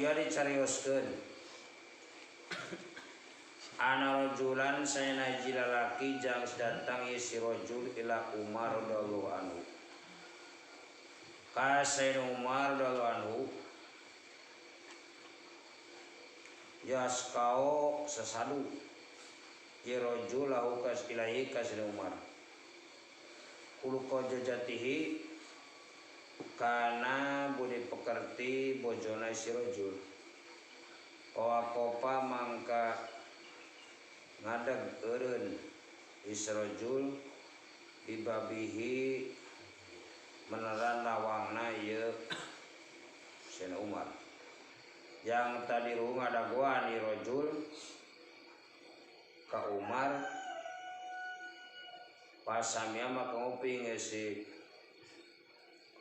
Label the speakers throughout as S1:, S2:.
S1: Ruya dicarioskeun ana rajulan sayana hiji lalaki jang datang ieu si rajul ila Umar radhiyallahu anhu ka Sayyidina Umar radhiyallahu anhu yaskao sesadu ieu rajul lahu kas ilahi ka Sayyidina Umar kuluqa jajatihi kana budi pekerti bojona si rajul wakopa mangka ngadeg eureun israjul dibabihi meneran lawangna ieu Sayyidina Umar yang tadi ruh ngadagoan rajul ka Umar pasamia maka nguping si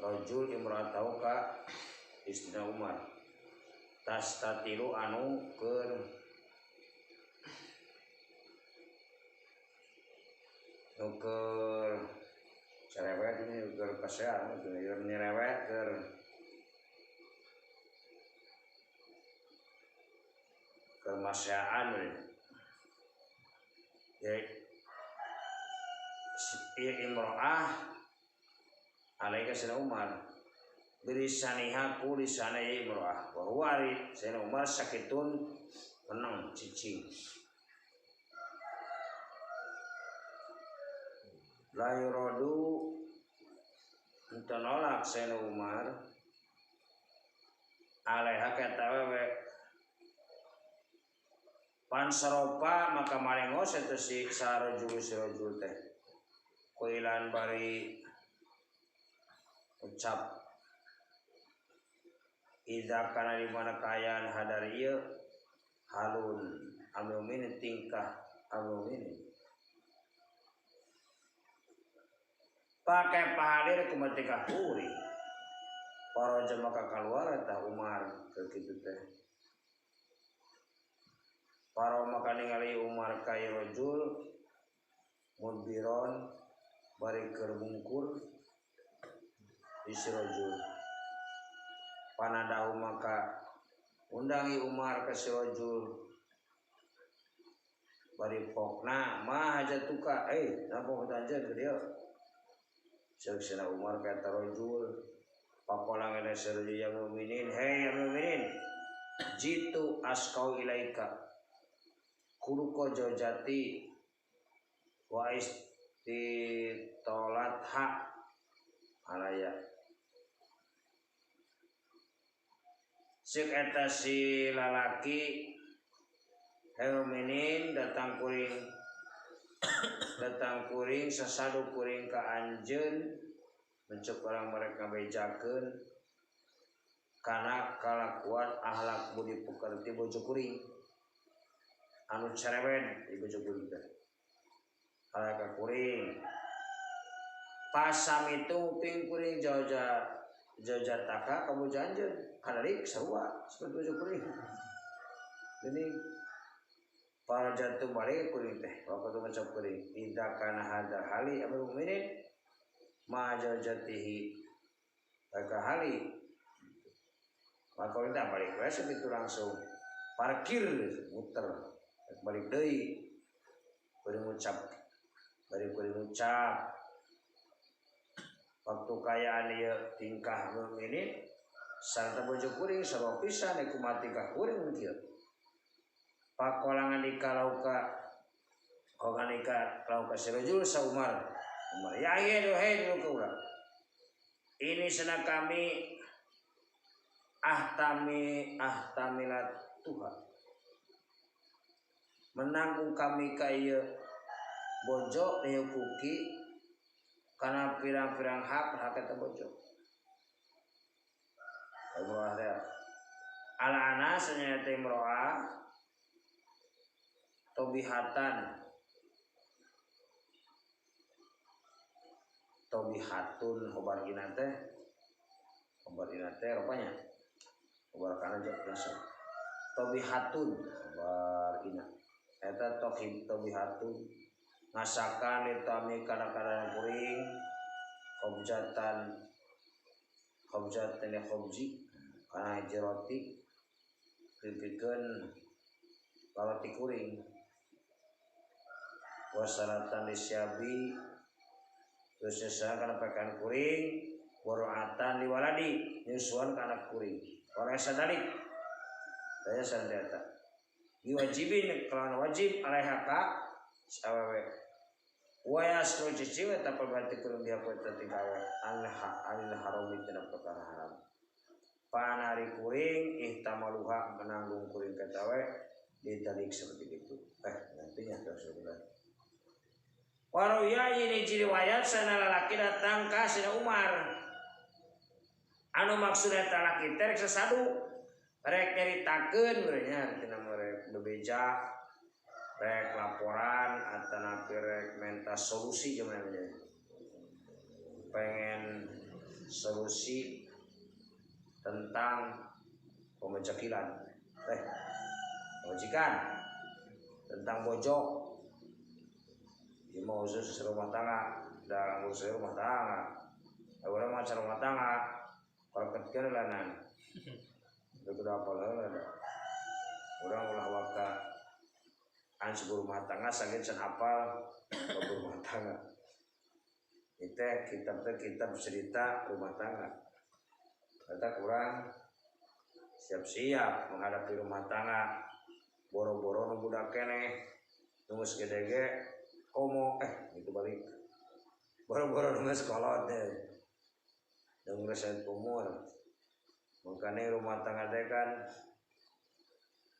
S1: rajul imra'atahu ka istrina Umar tas tatilu anu keur nu keur cerewet ini keur pasean keur nyerewet keur kemasyaan ya imro'ah alaika Sayyidina Umar bilisaniha ku lisana imro'ah wa huwa Sayyidina Umar sakitun menang cicing la yuradu ente nolak Sayyidina Umar alaiha ka wewe pansaropa maka malengos eta si sarajul sirajul teh kuilan bari ucap idza kana di mana kaayaan hadar ieu halun amumin tingkah amumin pakai pahadir kumaha tingkah kuring paraja maka kaluar eta Umar ke kitu teh para maka ningali Umar ka rajul mudbiron bari keur bungkur israjul panadahu maka undangi Umar ka si rajul bari pokna ma hajatuka napa anjeun ke dieu ceuk cenah Umar ka eta rajul pakolang eta si rajul ya mukminin hei ya mukminin jitu askau ilaika kuluko jojati wa istitolat hak alaya sik eta si lalaki mukminin datang kuring sasadu kuring ka anjeun mencuk orang mereka bejakeun kana kalakuan akhlak budi pekerti bojo kuring anu cerewet di bojo kuring teh alaka kuring pasam itu ping kuring jauh jataka kamu janjen kanarik sarua seperti bojo kuring ini para jatuh balik kuring teh waktu macam kuring idza kana hadza hali amrul mukminin ma jatihi maka hali maka kita balik we itu langsung parkir muter balik deui kuring ngucap bari kuring ngucap waktu kayaan ieu tingkah mukminin sarta bojo kuring sarua pisan kumaha tingkah kuring kieu pakolangan dikalauka konganika lauka sirajul sa Umar Umar ya ieu hei dulu ka urang ini sena kami ahtami ahtamilat Tuhan menanggung kami ka ieu bojo ieu kuki kana pirang-pirang hak hak eta bojo Allah teh ala ana sanya teh imro'ah tobihatan tobihatun khobar ina teh rupanya khobar kana jeung langsung tobihatun khobar ina eta tobihatun ngasakan ditami kana-kana kuring khobjatan khobjatan khobji kana hiji roti Pipikeun lalati kuring wasaratan disyabi terus nyusuan kana pakaian kuring waro'atan liwaladi nyusuan ka anak kuring warasa dalik daya santai eta diwajibin kalawan wajib alaiha ka awewe wayas nu cicing eta perbuatan kuring dia ku eta tigawe anil harami tina perkara haram panari kuring ihtamaluha menanggung kuring katawe ditalik seperti itu nantinya terus waruya ini ciri riwayat sana lalaki datang ka Sina Umar anu maksudna eta laki teh rek sasadu rek nyaritakeun meureun tina rek bebeja rek laporan atanapi rek menta solusi jaman pengen solusi tentang pemajakilan pemajikan tentang bojok ieu mah khusus rumah tangga dalam urusan rumah tangga urang mah rumah tangga koleketkeun lanan teu kudu apal heula da urang ulah waka an rumah tangga saged can apal rumah tangga itu kitab teh kitab cerita rumah tangga kata kurang siap-siap menghadapi rumah tangga boro-boro nu budak keneh nu geus gede ge komo itu balik boro-boro nu geus kolot teh nu geus umur makanya rumah tangga teh kan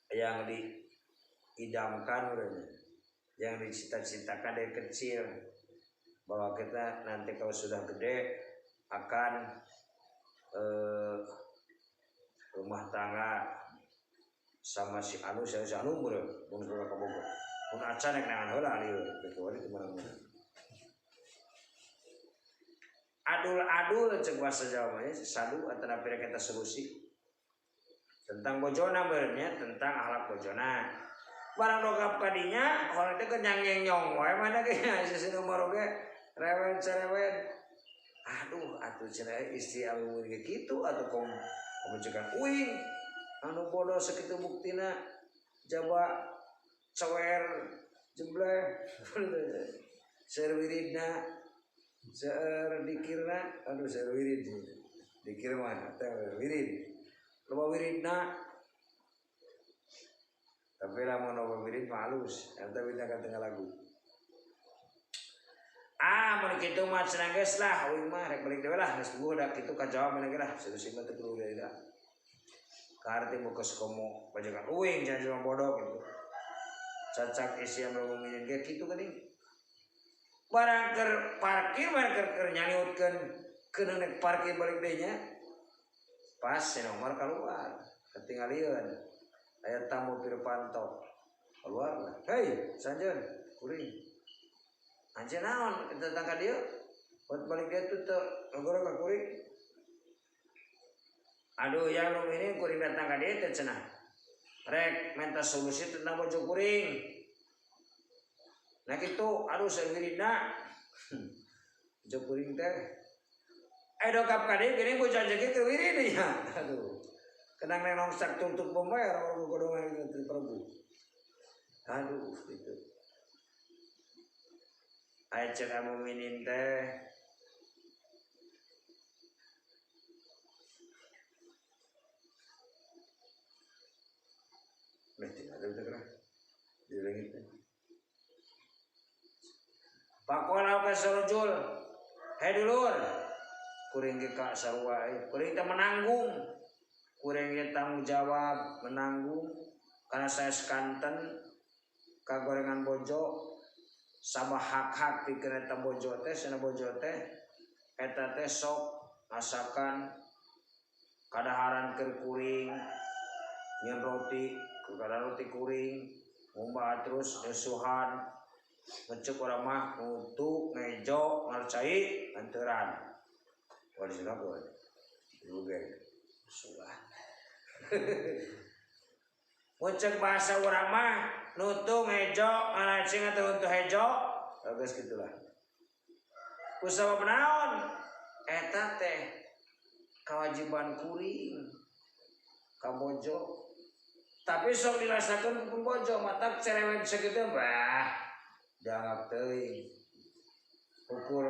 S1: yang diidamkan yang dicita-citakan dari kecil bahwa kita nanti kalau sudah gede akan rumah tangga sama si anu si anu meureun mun geus ka Bogor mun acan rek neangan heula lieur kecuali teu meunang adul-adul cek bahasa Jawa mah sadu antara pira kita solusi tentang bojona meureun nya tentang akhlak bojona barang dongkap ka dinya horeng teh nyang-nyong wae mana ge si Umar oge rewel cerewet aduh atuh cenah istri abi mun kitu atuh kom pamajikan uing anu bodoh sakitu buktina jaba cewer jebleh seueur wiridna seueur dikirna aduh seueur wirid dikir mah teh wirid loba wiridna tapi lamun loba wirid mah halus eta wiridna ka tengah lagu mun kitu mah cenah geus lah uing mah rek balik deui lah geus puguh da kitu kajawab mah lah solusi mah teu kudu deui lah kaarti bekas komo pajakan uing jangan cuma bodoh gitu cacak isi yang ngomongin ge kitu geuning barang keur parkir barang keur nyaniutkeun keun rek parkir balik deui nya pas si Umar keluar ketinggalieun aya tamu Pirpanto keluar lah hei sanjeun kuring anjeun naon datang ka dieu buat balik dia tuh teu ngagorong ka kuring aduh ya lu ini kuring datang ka dieu teh cenah rek minta solusi tentang bojo kuring nah kitu aduh sawiridna bojo kuring teh dongkap ka dieu geuning bojo anjeun ge wirid nya aduh kenang nenong sak tuntut bom wae orang gogodongan itu teu perbu aduh gitu aya cek mukminin teh Pakola ka sarojul hei dulur kuring ge ka sarua kuring teh menanggung kuring ge tanggung jawab menanggung karena saya sekanten kagorengan bojo sama hak-hak pikeun eta bojo teh cenah bojo teh eta teh sok masakan kadaharan keur kuring nyeun roti kadaharan roti kuring ngumbah terus nyusuhan ngecek urang mah ngutu ngejo ngarcai anteran wah di sana boleh juga suah ngecek bahasa urang mah nutu ngejo ngaracing atau nutu hejo bagus gitulah kusabab naon eta teh kewajiban kuring ka bojo Tapi sok dirasakeun ku bojo matak cerewet sakitu bah dianggap teuing. Ukur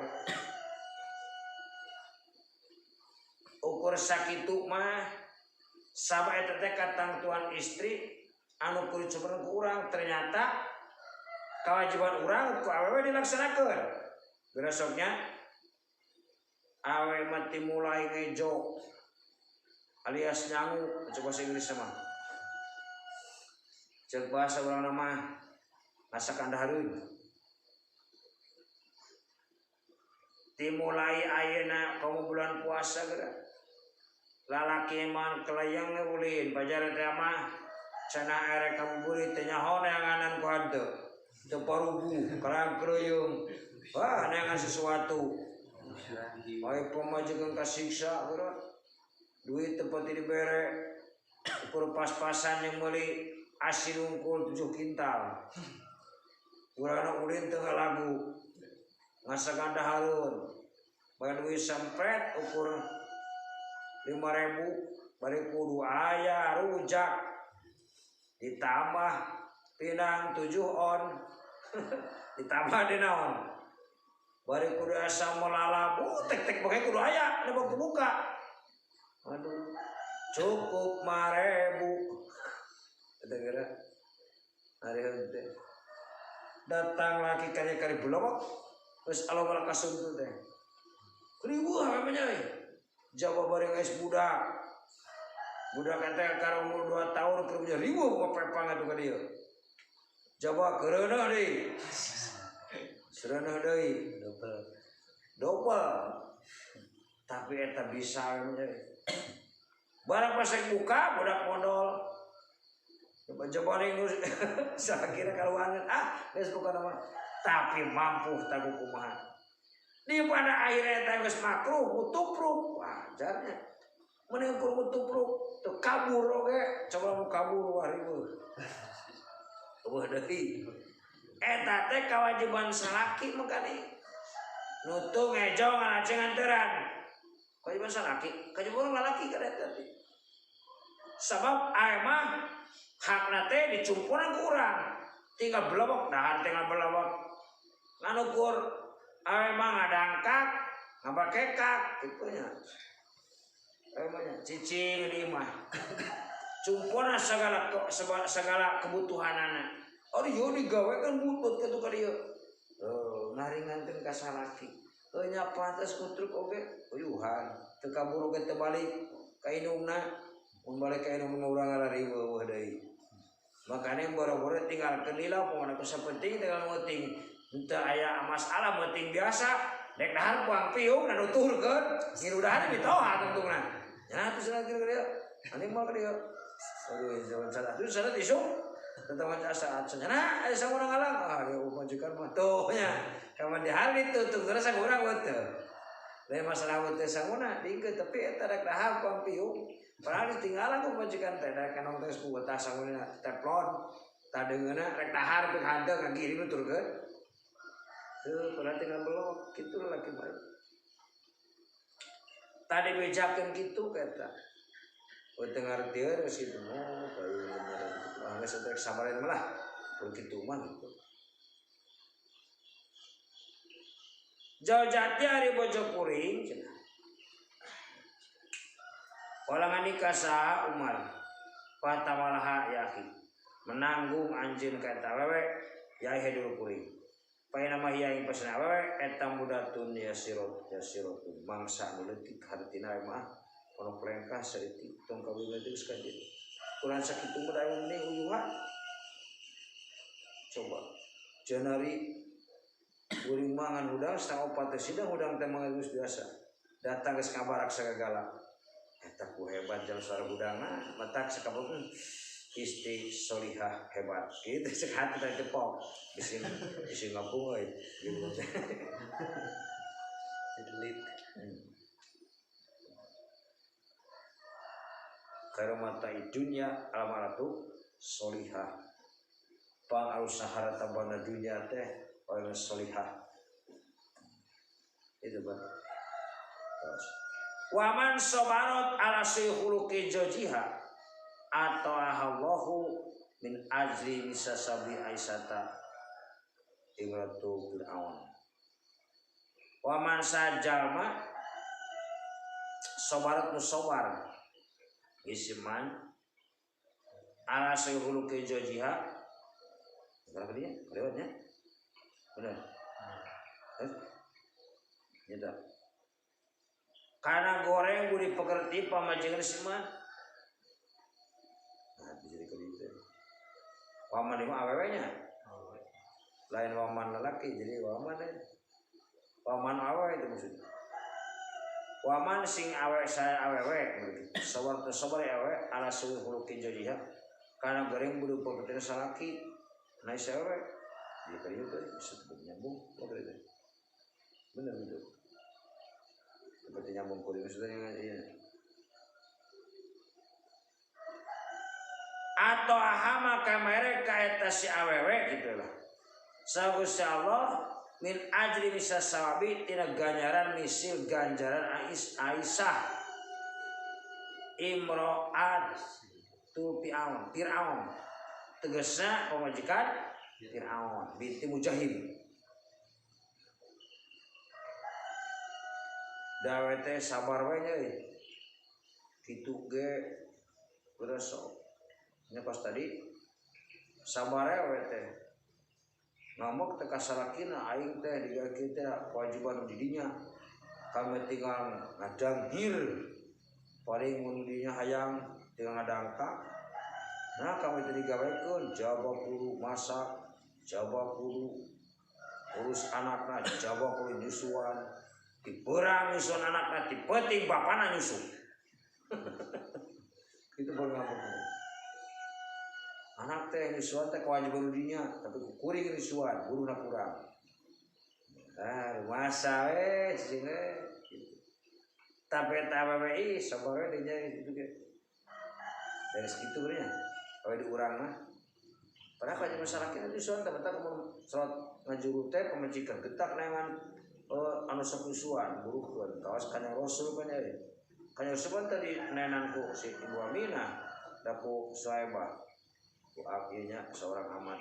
S1: ukur sakitu mah sabab eta teh katangtuan istri anu kudu cembereng ku urang ternyata kewajiban urang ku awewe dilaksanakeun. Besoknya awewe mah mulai ngejo alias nyangu coba bahasa Inggris mah. Cek bahasa urang mah masakan dahareun. Dimulai ayeuna kamu bulan puasa geura. Lalaki mah kelayang ulin pajar teh mah cenah erek kabuburit teh nyaho neanganan ku hanteu. Teu parugu karang kreuyeung. Wah neangan sesuatu. Bae pamajikan kasiksa geura. Duit teu pati dibere. Ukur pas-pasan yang meuli asin unggul 7 kintal. Urang ulin teu ngalagu. Ngasakan dahareun. Bae duit sempet ukur 5.000 bari kudu aya rujak ditambah pinang 7 on ditambah di naon bari kudu asa melalabu tek-tek bae kudu aya da buka aduh cukup 5.000 eta geura ari teh datang laki kaya kari bulog terus alo malah kasuntul teh ribuh namanya jawa bareng guys budak budak kata karo umur 2 tahun keur punya ribuh pepang atuh ka dieu jawa keureuneuh deui seureuneuh deui dobel tapi eta bisa barang pas buka budak modal coba jawa geus sakira kaluaran ah geus buka nama tapi mampu tagu kumaha di pada akhirnya eta geus makruh mutupruk wajarnya mending ukur mutupruk teu kabur oge coba mu kabur wah riweuh eueuh deui eta teh kewajiban salaki mangkani nutung ngejo ngalaceng anteran kewajiban salaki kewajiban lalaki kada eta teh sabab ae mah hakna teh dicumpuran ku urang tinggal belobok dahar tinggal belobok nganukur awe mah ngadangkak ngabakekak kitu nya awe mah cicing di imah cumpona segala kebutuhanana oh ieu digawe kan butut kitu ka dieu oh ngaringankeun ka salaki heuh nya pantes kutruk oge uyuhan teu kabur oge teu balik ka indungna mun balik ka indungna urang ngarariweuh deui makane boro-boro tinggal lila pokona ku sapenting tinggal ngeuting henteu aya masalah penting biasa dek dahar buang piung dan nuturkeun ngilu dahar mitoha tungtungna nya atuh cenah kieu dieu ani mah ka dieu aduh zaman salah tuh salah isuk tentang saat cenah aya sangurang ngalang ah ieu majikan mah tuh nya kaman di hari tutung terus sangurang teu lain masalah teu sanguna diengkeun tapi eta rek dahar buang piung padahal ditinggalan ku majikan teh rek kanong teh ku tah sanguna teflon tadeungeuna rek dahar pek hanteu ngagiring nuturkeun tuh padahal tinggal belok gitu laki baik tadi bejakeun kitu eta oh teu ngartieun geus kitu mah kayu bener ah geus teh sabareun mah lah kitu mah gitu jauh jati ari bojo kuring cenah Walangan nikah saha Umar fatamalaha ya akhi menanggung anjeun ka eta awewe ya dulu kuring paena mah ieu ing pasna awewe eta mudatun yasirot yasirotun mangsa nu leutik hartina mah kono pelengkah saeutik tong kawin teh geus ka dieu kurang sakitu mah da mending uyuhan coba janari kuring mah ngan hudang setengah opat teh sidang hudang teh mah geus biasa datang geus ngabarak sagala eta ku hebat jam suara hudangna matak sakabeung istri solihah hebat gitu cek hati teh tepok bisi bisi ngapung euy gitu
S2: delete
S1: karomata dunya almaratu solihah pang alus harta banda dunya teh orang solihah itu bang terus waman sobarot ala sihuluki jojiha Atau ahallahu min ajri misasabi Aisyata imratu Fir'aun. Wa man sajalma sabarat nu sabar isiman ala sayhuluki jojiha. Berapa dia? Lewatnya? Benar. Gitu. Karena goreng budi pekerti pamajikan siman. Nah, jadi kali itu. Waman itu awewenya. Lain waman lelaki, jadi waman deh. Waman awewe itu maksudnya. Waman sing awe saya awewe, sabar sabar awewe ala suhuluki jojiha. Karena goreng budi pekerti salaki. Nah, saya awewe. Jadi kali itu bisa nyambung, apa itu? Benar gitu. Seperti nyambung kulit maksudnya iya. Atau ahama kamere ka eta si awewe gitu lah. Sagusti Allah min ajri bisa sawabi tina ganjaran misil ganjaran Aisyah imro'at tu Fir'aun tegasna pamajikan Fir'aun binti Mujahid. Dawe teh sabar we nya kitu ge udah sok nya pas tadi sabar we teh ngamuk teh ka salakina aing teh digawe teh kewajiban di dinya kami tinggal ngadanghir paling mun dinya hayang tinggal ngadangkak nah kami teh digawekeun jaba kudu masak jaba kudu urus anakna jaba kudu nyusuan diperang nyusun anakna dipeting bapana nyusun. Itu baru ngapuk. Anak teh nyusuan teh kewajiban dinya, tapi kuring nyusuan, buruna kurang. Ah, rumasa we cicing we. Tapi eta awewe ih sabar we dinya itu ge. Dari segitu nya. Awe di urang mah. Padahal ka masyarakat nyusuan teh bentar mun salat ngajuru teh pamajikan getak neangan anu sok nyusuan buruhkeun kawas kanjeng Rasul kan ya. Kanjeng Rasul kan tadi nenanku si Ibu Aminah da ku Suhaibah ku akhirnya seorang amat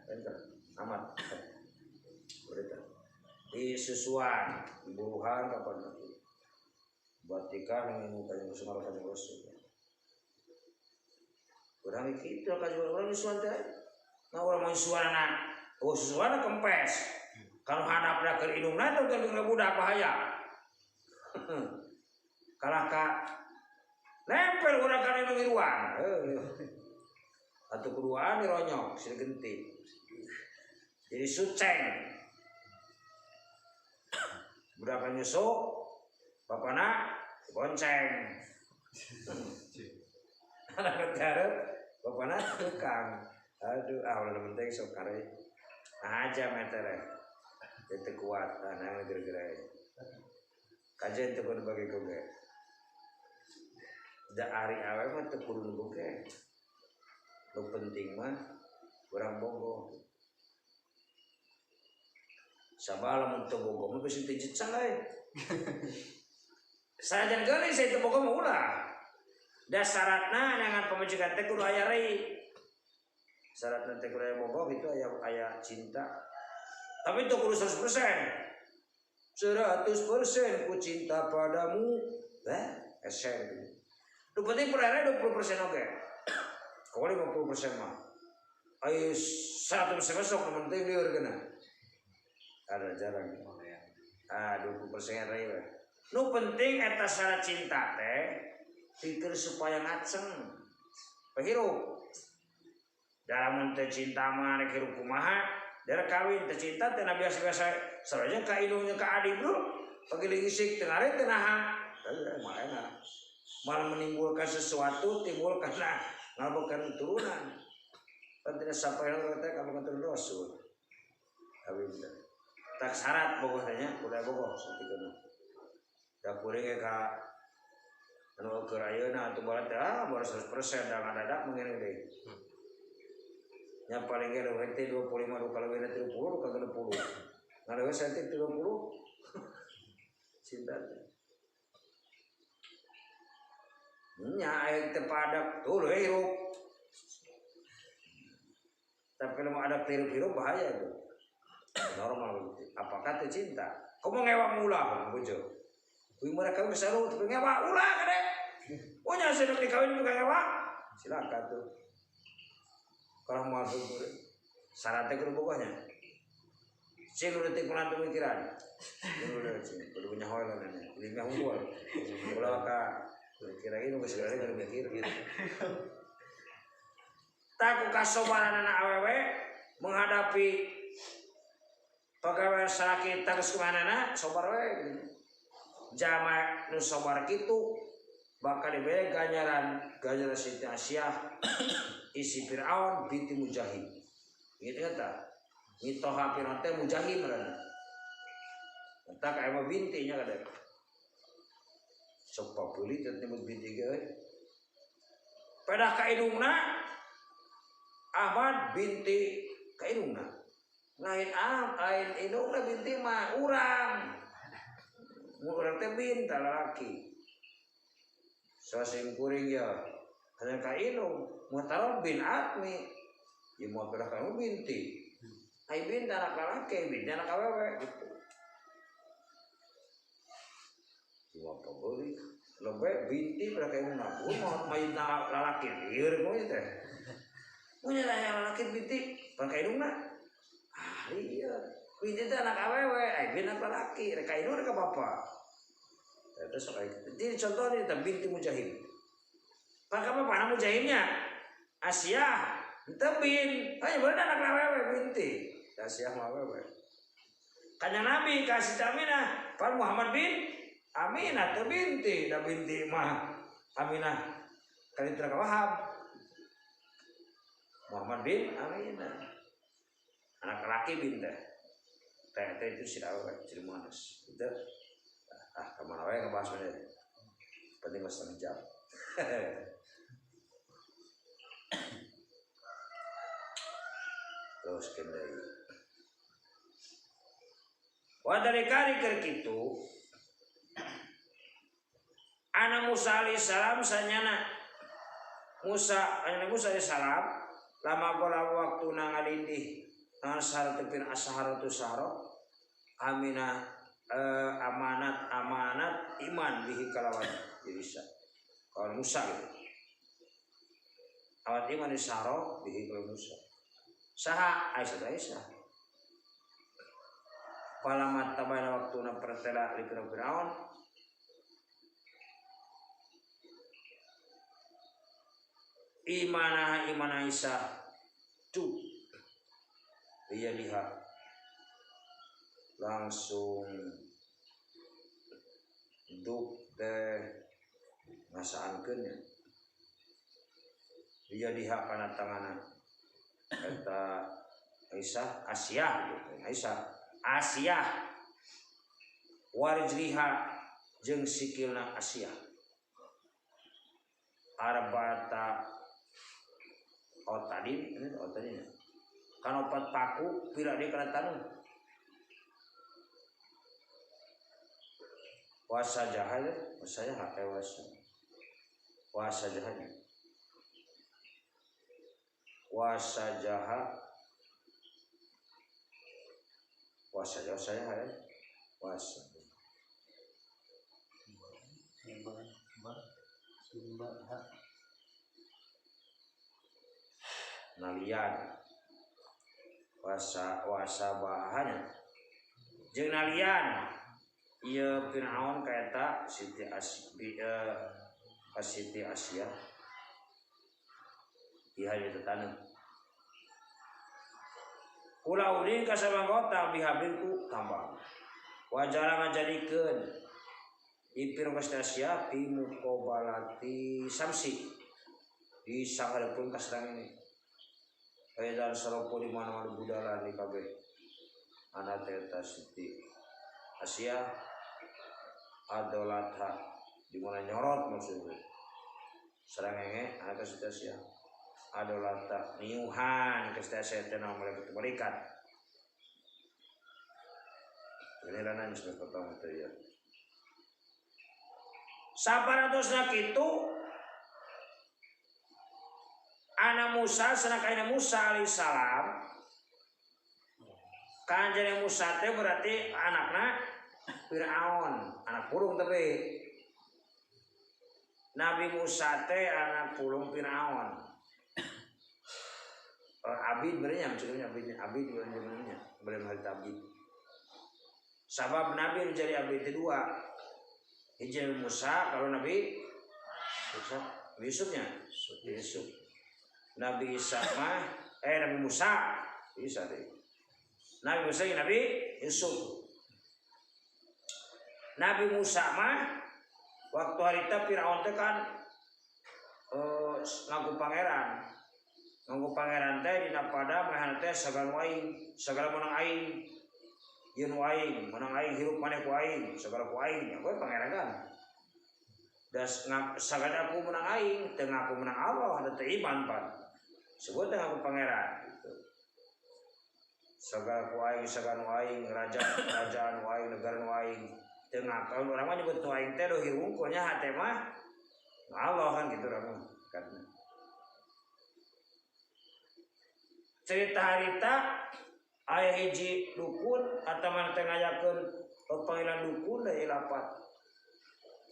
S1: enter amat berita di susuan buruhan kapan batika ngingu kanjeng Rasul kanjeng Rasul. Urang kitu kanjeng urang nyusuan teh. Nah urang mah nyusuanana. Oh susuanna kempes. Kalau hadapna keur indungna teh keur budak bahaya. Kalah ka nempel urang kana indung iruan. Atuh kuduaan dironyok silih genti. Jadi suceng. Budak nyusu bapana bonceng. Anak gareup bapana tukang. Aduh, ah ulah penting sok kare. Aja metere. Itu kuat, nah gara-gara kajian itu kudu bagi koge. Da ari awe mah teu kudu boge. Nu penting mah urang bogo. Sabah lamun teu bogo mah bisi teu jecang euy. Sanajan geulis teu bogo mah ulah. Da syaratna neangan pamajikan teh kudu aya rei. Syaratna teh kudu aya bogo gitu aya cinta. Tapi itu kudu 100%. 100% ku cinta padamu. Esen. Nu penting perere 20% oge. Kalau 50% mah. Ai 100% sok nu penting lieur geuna. Ada jarang. Ah 20% rei we. Nu penting eta syarat cinta teh pikir supaya ngaceng. Pahirup. Dalam teu cinta mah rek hirup kumaha? Dari kawin tercinta teh biasa-biasa saraja ka indungnya ka adi bro pagiling isik teu ngare teu naha mah enak malah menimbulkan sesuatu timbul karena ngabukan turunan kan tidak sampai teh kabukan turun rasul kawin teh tak syarat bogoh teh nya kudu bogoh sakitu da kuring ka anu keur ayeuna atuh barat teh ah baru 100% da ngadadak mungkin deui. Yang paling ge leuwih teh 25 nu kaleuwihna 30 nu ka 60. Ngaleuwih saeutik 30. Cinta teh. Nya aya teu padak tuh hirup. Tapi kalau mau ada hirup-hirup bahaya itu. Normal begitu. Apakah teu cinta? Kamu ngewa ulah bojo. Kuy mereka geus seru tapi ngewa ulah kade. Oh nya sedek dikawin bukan ngewa. Silakan tuh. Kalau mau syaratnya kudu bogohnya. Cing udah tik pelan pemikiran. Udah cing, kudu punya hoel nanya. Ilmiah unggul. Ulah ka kira ini geus segala kudu mikir gitu. Taku kasobaran anak awewe menghadapi pegawai salaki terus kemana sobar we gitu. Jama nu sobar kitu bakal diberi ganjaran ganjaran Siti Aisyah isi Fir'aun binti Mujahid. Gitu kata. Mitoha Fir'aun teh Mujahid merana. Entah kayak mah bintinya kada. Sok papeuli teh nyebut binti ge euy. Pedah ka indungna Ahmad binti ka indungna. Lain am, lain indungna binti mah urang. Urang teh bin tah lalaki. Sasing kuring ya. Hanya ka indung, mutaron bin atmi. Ieu moal pedah ka binti. Ai bin anak lalaki, bin anak awewe gitu. Cuma pabeulit lebih binti pada kayak ngaku mau main lalaki lieur kumaha teh. Mun nya lalaki binti pada kayak indungna. Ah lieur. Binti teh anak awewe, ai bin anak lalaki, rek ka indung rek ka bapa. Eta sok aya kitu. Jadi contoh ni teh binti Mujahid. Paka bapana Mujahidnya? Asia, teu bin. Hanya bener anak awewe binti. Asia mah awewe. Kanya Nabi kasih Aminah, pan Muhammad bin Aminah teu binti, da binti mah Aminah kali teu Wahab. Muhammad bin Aminah. Anak laki bin teh. Teh teh itu si awewe, si Muannas. Itu ah ka mana wae ngebahas mah. Penting mah setengah jam. Terus kendai. Wa dari kari keur kitu Ana Musa alaihi salam sanyana Musa ana Musa alaihi salam lama bola waktu ngalindih syarat pir asharatu sahro amina amanat amanat iman bihi kalawan Isa kawan Musa gitu awat iman di sahro bihi kalawan Musa saha Aisyah Aisyah palamat tabaina waktuna pertela li Firaun imana iman Aisyah tu dia lihat langsung duk teh ngasaankeun nya dia lihat kana tanganna eta Aisyah Asia gitu Aisyah Asia warijliha jeung sikilna Asia arbata otadin ini otadin kan opat paku pira dia kana taneuh wasa jahal wasa jaha wasa wasa jahal wasa jaha wasa jaha saya wasa nalian wasa wasa bahanya jeung nalian ieu Firaun kaeta Siti Siti Asia ieu ieu taneuh kula ulin ka sabanggota bihabil ku tambang wajara ngajadikeun ipir Asia fi muqabalati samsi di sanghareupeun ka sareng ini aya dan saropo di mana-mana budalan di kabeh ana teh eta Siti Asia adolatha di mana nyorot maksudnya sarengenge ana ka Siti Asia adolatha niuhan ka Siti Asia teh naon malaikat malaikat ini lana geus potong teh ya sabaratosna kitu Musa sanakaina Musa alaihissalam. Kanjeng Musa teh berarti anakna Firaun, anak pulung tapi Nabi Musa teh anak pulung Firaun. Abid berenya maksudnya abid abid berenya boleh harta abid. Sabab Nabi menjadi abid kedua. Hiji Musa kalau Nabi Musa Yusufnya Yusuf. Nabi Isa mah Nabi Musa Isa deh. Nabi Musa Nabi Yusuf. Nabi Musa mah waktu harita Firaun teh kan ngaku pangeran. Ngaku pangeran teh dina pada maehan teh sagala aing, sagala menang aing. Yeun aing, menang aing hirup maneh ku aing, sagala ku aing. Ya we pangeran kan. Das sagala aku menang aing, teu ngaku menang Allah, da teu iman pan. Sebut teh ngaku pangeran gitu. Sagala ku aing, sagala nu aing, raja kerajaan nu aing, negara nu aing. Teu ngaku urang mah nyebut nu aing teh dohir wungkul nya hate mah Allah kan gitu urang mah kan. Cerita harita aya hiji dukun atawa teh ngayakeun panggilan dukun deui lapat.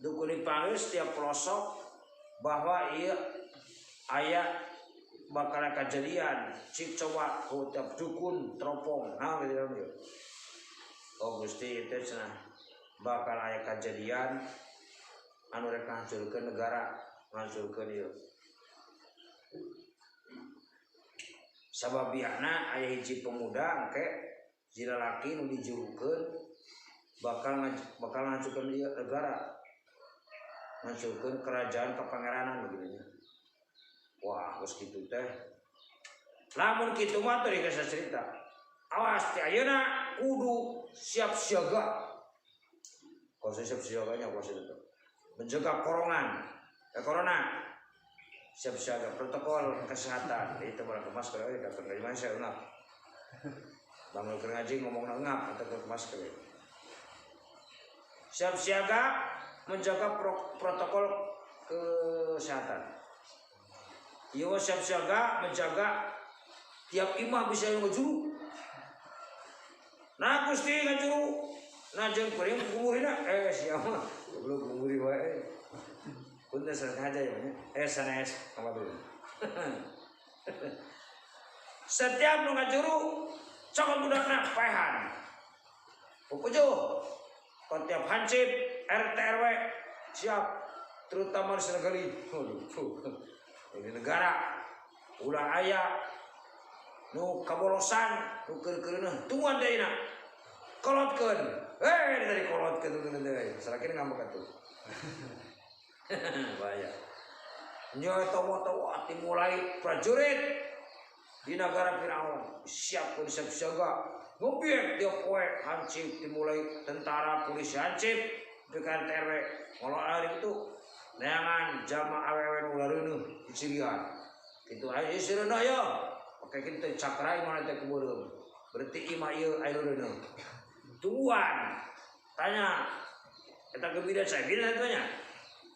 S1: Dukun dipanggil setiap pelosok bahwa ieu aya bakal kejadian cik coba ku tiap dukun teropong nah gitu kan. Oh Gusti itu cenah bakal aya kejadian anu rek ngahancurkeun negara ngahancurkeun ieu. Sababiana aya hiji pemuda engke jilalaki nu dijurukeun bakal bakal ngahancurkeun ieu negara ngahancurkeun kerajaan kepangeranan begitu nya. Wah, geus kitu teh. Lamun kitu mah teu dikasih cerita. Awas ti ayeuna kudu siap siaga. Kalau siap siaganya kuasa itu. Menjaga korongan. Corona. Siap siaga protokol kesehatan. Itu barang ke masker euy datang dari mana saya ngap. Bangun keur ngaji ngomongna ngap atau ke masker. Siap siaga menjaga protokol kesehatan. Ieu siap siaga menjaga tiap imah bisa ngajuru. Nah Gusti ngajuru. Nah jeung kuring kumurina siapa goblok kumuri wae. Punten sengaja ya nya. Sanes kabatur. Setiap nu ngajuru cokot budakna paehan. Pupujuh. Kon tiap hansip RT RW siap terutama di negeri. Ini negara ulah aya nu kabolosan nu keur-keureuneuh tungguan deui na kolotkeun dari kolotkeun tungguan deui salakina ngambek atuh. Bahaya nya tawa-tawa dimulai prajurit di negara Firaun siap kudu siap siaga ngobiek dia poe hansip dimulai tentara polisi hansip dekan TRW kalau hari itu neangan jama awewe nu lareunuh di Syria kitu aya sireunuh aya pake kitu cakra imah teh kubeureum berarti imah ieu aya reunuh tungguan tanya eta gembira saya bila tanya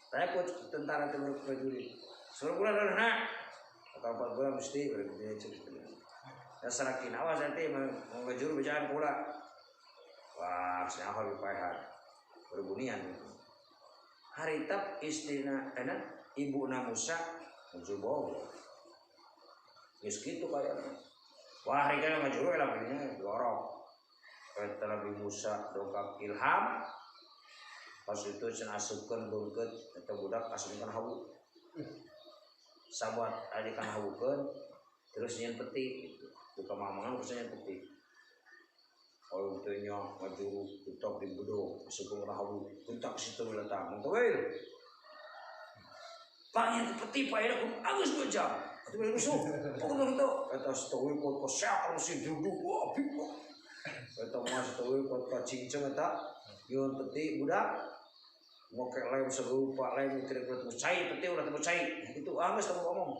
S1: tanya ku tentara teh prajurit suruh bulan reunuhna atau 4 bulan mesti berarti cek ya sarakin awas nanti mau ngajuru bejaan pula wah senyaho dipaehan berbunian harita istrina enak ibuna Musa ngajuru geus kitu kayana wah hari kana ngajuru lah begini gorok eta Nabi Musa dongkap ilham pas itu cenah asupkeun beungkeut eta budak asupkeun hawu sabuat adi kana hawukeun terus nyeun peti gitu buka mamangan terus nyeun peti kalau teh nya ngajuru tetap di bedog asupkeun kana hawu bentak situ letak mantap we pangin peti pae ku agus 2 jam atuh beli rusuh pokokna kitu eta stowi kot ko sak rusuh duduk wah pipo eta mah stowi kot ka cinceng eta yeun peti budak moke lem serupa lem kira-kira cai peti ulah teu cai kitu geus teu ngomong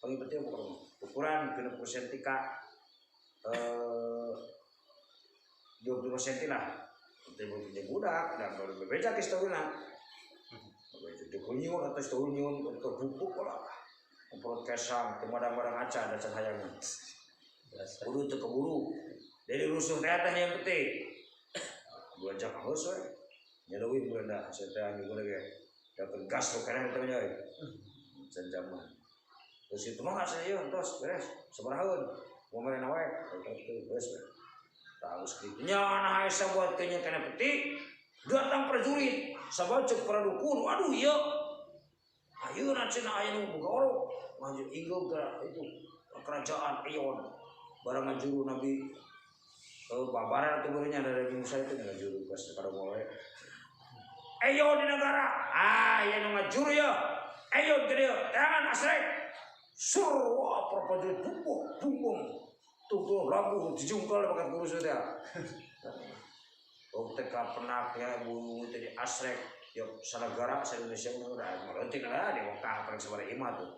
S1: pangi peti pokokna ukuran 60 cm ka 25 cm lah peti budak dan baru bebeja geus tawina bebeja kunyun atau tawnyun ke bubuk lah Perut kesang, teu madang-madang acan da can hayangan. Kudu teu keburu. Jadi rusuh teh teh yang penting. Belanja haus we. Nya leuwih belanda saya teh anu ge. Da gas nu keneh teh nya. Can zaman. Terus itu mah asa ieu entos beres sabarahaeun. Mau merena wae teu beres we. Terus kitu nya nah asa buat kenya keneh peti. Datang prajurit sabab ceuk para dukun, waduh ieu. Ayeuna cenah aya nu boga orok. Maju inggeung ke itu kerajaan Eon. Barang ngajuru Nabi babaran atau berinya dari Nabi Musa itu ngajuru ke kada moe. Eon di negara. Ah, ieu nu ngajuru ya. Eon ke dieu. Tangan asrek. Sur wah para prajurit bumbung bumbung. Tuh labu dijungkal bakat guru teh. Oh teh penak ya buru teh di asrek. Ya sanegara sa Indonesia mah udah merenting lah di Mekah paling sabaraha imah tuh.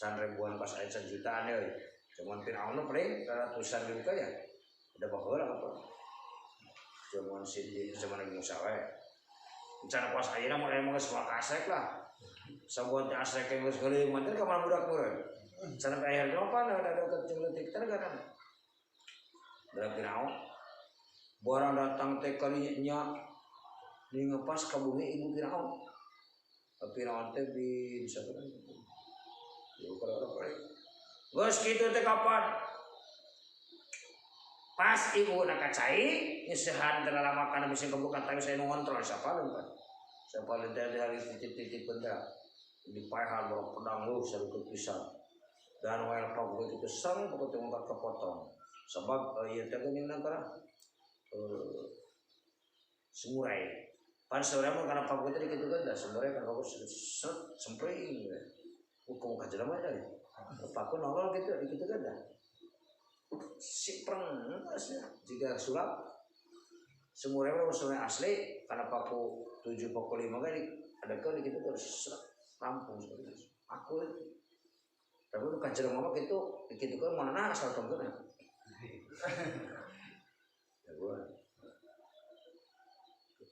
S1: Can ribuan pas aya can jutaan euy. Cuman Firaun paling ratusan ribu ya. Udah baheula apa. Zaman Siti zaman Nabi Musa we. Can pas ayeuna mah aya mah geus asrek lah. Sabuat teh asrek geus geuling mah teh ka mana budak meureun. Can aya apa ada deket jeung leutik teh kan. Dari Firaun barang datang teh kalinya di ngepas ka bumi ibu Firaun. Firaun teh bin siapa kan? Ya kalau orang geus kitu teh kapan? Pas ibu nak kacai nyeusehan teh lalamakan bisa kebuka tapi saya ngontrol siapa kan? Siapa teh dari titip-titip benda dipaehan bawa pedang lu sarukut pisan. Dan wael pagu kitu sang pokok teh mungkat kepotong. Sebab ieu teh geuning nangkara semurai. Pan semurai mah kana pagu teh kitu kan da semurai kan pagu set sempring. Hukum ka jelema teh. Paku nongol gitu dikitu kan da. Sipreng geus ya jiga sulap. Semurai mah semurai asli kana paku 7 paku 5 kan ada ke dikitu terus set rampung seperti itu. Aku tapi nu ka jelema mah kitu dikitu kan mana asal tongkeun. Ya gua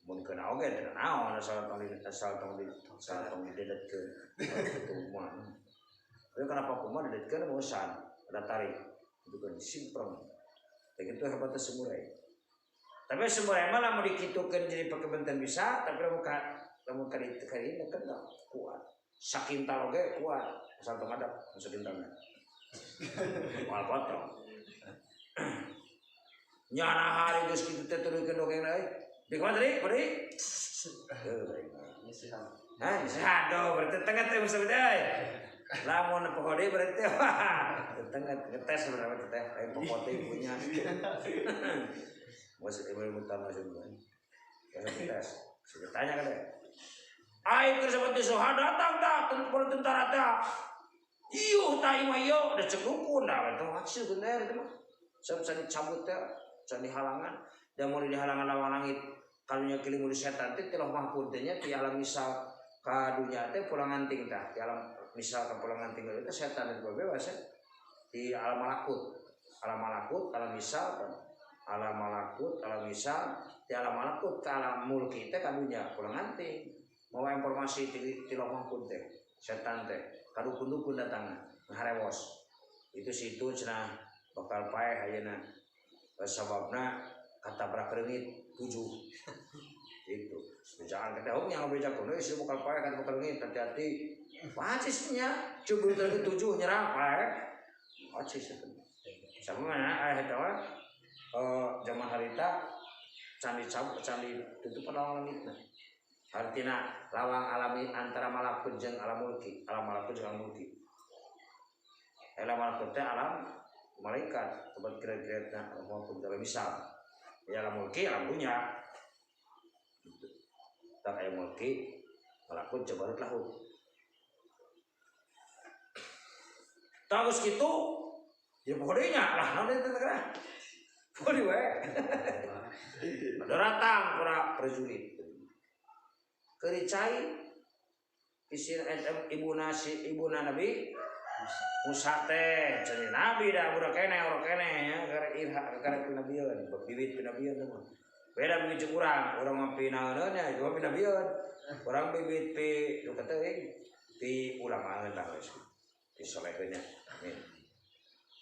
S1: mun kana oge teh naon asal tong di asal tong di asal tong didedetkeun kitu mah. Tapi kenapa kumaha didedetkeun bosan ada tarik itu kan simpreng. Teh kitu hebatna semurai. Tapi semurai mah lamun dikitukeun jadi pake benten bisa, tapi lamun ka lamun ka dieu kan kuat. Sakintal oge kuat, asal tong ada sakintalna. Moal potong. Nyana hari geus kitu teh turunkeun dongeng deui. Di mana tadi? Beri? Hah, sehat dong. Berarti tengah teh bisa beda. Lamun pokok deui berarti wah, tengah ngetes berapa teh? Lain pokok teh punya. Masih ibu utama juga. Kasih tes. Saya tanya kan deh. Aing keur seperti soha datang tah tentara teh. Iyo tah imah ieu da cek dukun da eta hasil bener itu mah. Sebab can dicabut teh, can dihalangan. Dan mau dihalangan lawang langit kalunya kilimul setan teh ti loh mahfud teh nya ti alam misal ka dunya teh pulang anting tah ti alam misal ka pulang anting itu setan itu bebas ya di alam malakut alam misal kan alam malakut alam misal ti alam malakut ka alam mulki teh ka dunya pulang anting mawa informasi ti loh mahfud teh setan teh ka dukun-dukun datangna ngaharewos itu situ cenah bakal paeh ayeuna sababna katabrak reungit 7 itu jangan kata oh yang beja kuno isi bakal paeh kan bakal reungit hati-hati pacisnya cubur reungit 7 nyerang paeh pacis itu sama mana aya eta mah zaman harita candi cabut candi tutup lawang langitna artina lawang alami antara malakut jeung alam mulki alam malakut jeung alam mulki alam malakut teh alam malaikat tempat kira-kira maupun dalam misal ya alam mulki alam dunya gitu. Tak aya mulki malakut jabarut lahut terus gitu ya pokoknya lah naon teh teh pokoknya we datang para prajurit kericai isin ibuna si ibuna Nabi Musa teh cenah nabi dah budak keneh urang keneh ya karek irha karek pinabieun bibit pinabieun teh mah beda bibit jeung urang urang mah pinaeun nya ieu mah pinabieun urang bibit pi nu teuing pi ulamaeun tah geus Disolehkeun nya. Amin.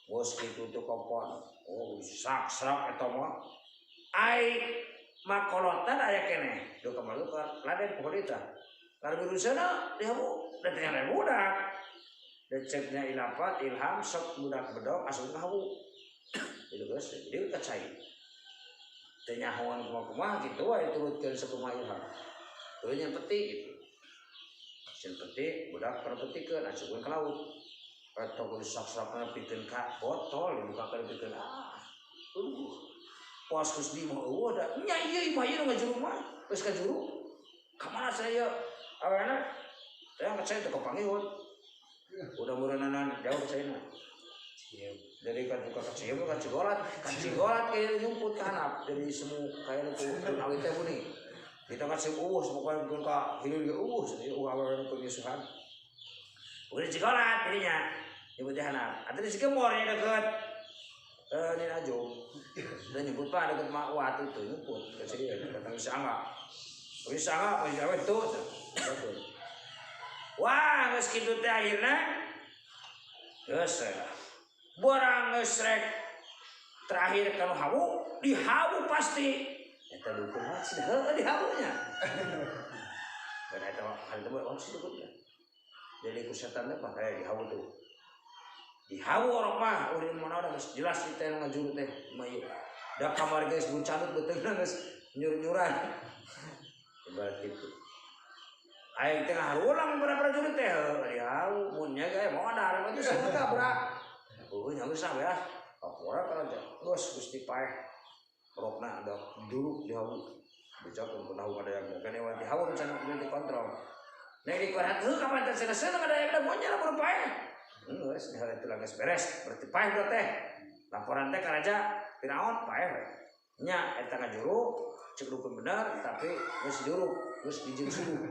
S1: Geus kitu teh kapan? Oh, sak-sak eta mah. Ai makolotan aya keneh. Duh kamalu ka Raden Pohorita. Lalu berusaha dihabu dan ternyata budak. Dan ceknya ilapat ilham sok budak bedog asup ka hawu. Itu geus jadi ka cai. Teu nyahoan kumaha-kumaha kitu wae turutkeun sakumaha ilham. Turunnya peti gitu. Sin peti budak perpetikeun asupkeun ka laut. Atau kudu sak-sakna pikeun ka botol dibukakeun pikeun ah. Pas geus di mah eueuh da nya ieu imah ieu ngajuru mah geus kajuru. Ka mana saya awena? Teh ngecai teh kapanggihun. Udah meureunana jauh caina. Jadi kan buka kecil kan cigolat, kan cigolat kayak nyumput ke hanap. Jadi semu kayak ku awit teh buni. Kita kan sing eueuh semua kan ka hilir ge eueuh eueuh awewe ku nyusuhan. Udah cigolat jadinya. Nyebut di hanap. Atau di Sikemor nya deket ini aja. Dan nyebut pak deket mak watu itu nyebut ke sini datang si Angga. Si Angga, si Angga itu. Wah, geus kitu teh akhirna. Geus lah. Borang geus rek terakhir kalau hawu, dihawu pasti. Eta dukun mah sih heueuh dihawu nya. Dan eta hal itu mah sih dukunnya. Jadi ku setan teh pakai dihawu tuh. Dihawu orang mah ulin mana udah geus jelas teh ngajuru teh mah ieu. Da kamar geus buncanut beuteungna geus nyur-nyuran. Ibarat gitu. Aing teh ngarulang pada prajurit teh dihawu mun nya ge mau ada mah geus gabrak. Oh nya geus ah ya. Kapora kana teh geus Gusti paeh. Rokna ada dulu dihawu. Bejakeun kunahu ada yang kene wa dihawu can dikontrol. Nek dikuaran heuh kapan teh cenah ada yang monya lamun paeh. Geus di itu geus beres, berarti paeh bro teh. Laporan teh ka raja Firaun paeh we. Nya eta ngajuru cek dukun bener tapi geus juruk, geus dijieun suruh.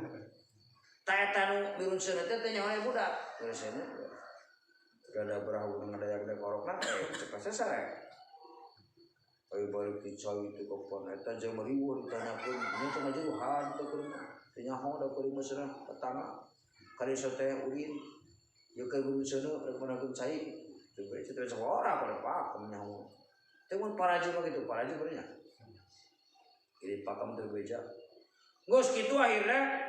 S1: Ta eta nu birun seuneu teh teh nyaho budak. Geus seuneu. Gada berahu ngadayak da korokna cepat selesai. Ayo balik ti cai itu kapan eta jeung meriweuh ditanyakeun nya teh ngajuruhan teh kuring teh nyaho da kuring mah cenah tetangga kali teh ulin ieu keur guru seuneu rek meunangkeun cai teu bae teh ora pada pakem nyaho teh mun paraju mah kitu paraju berenya jadi pakem teu beja geus kitu akhirna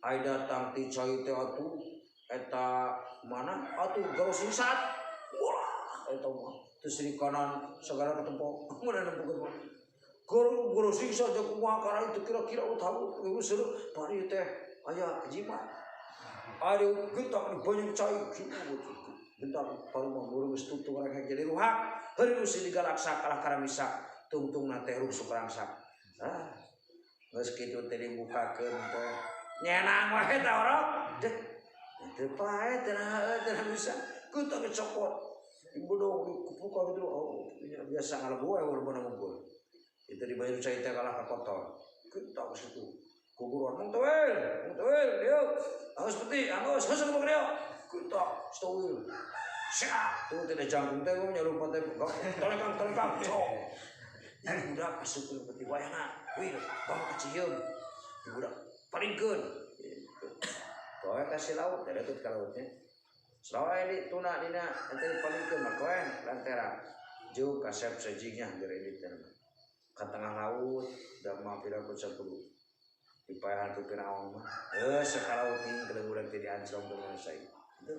S1: ai datang ti cai teh atuh eta mana atuh garos sat wah eta mah terus di kanan segala ketempok mana nempok guru guru siksa aja kumaha karena itu kira-kira lu tahu ibu seru pari teh aya jimat ada gentak di banyak cai gentak baru mah guru geus tutung rek jadi ruhak heureuh si digalaksa kalah karamisa tungtung na teh ruh sukarangsak ah geus kitu teh dibukakeun teh nyenang wae teh orok deh teu pae teh teh bisa gentak dicokot ibu dong dikupukan gitu oh biasa ngalebu wae udah ngumpul itu dibayar cai teh kalah ka kotor kita ke situ kuburan mong tawil yuk angus peti angus heuh ke dia kita stowil siap tuh tidak jangkung teh gua nyalumpat teh tolekang tolekang cok budak asup ke peti wayana wih bawa ka Ciheum budak palingkeun gitu kowe kasih laut ada tuh ke lautnya selawe di tuna dina ente palingkeun mah kowe lantera jauh kasep sejingnya dari ini teh ke tengah laut da mah pira ku 10 dipayahan ku Firaun mah sakalaut hing keleng budak teh diancam ku manusia itu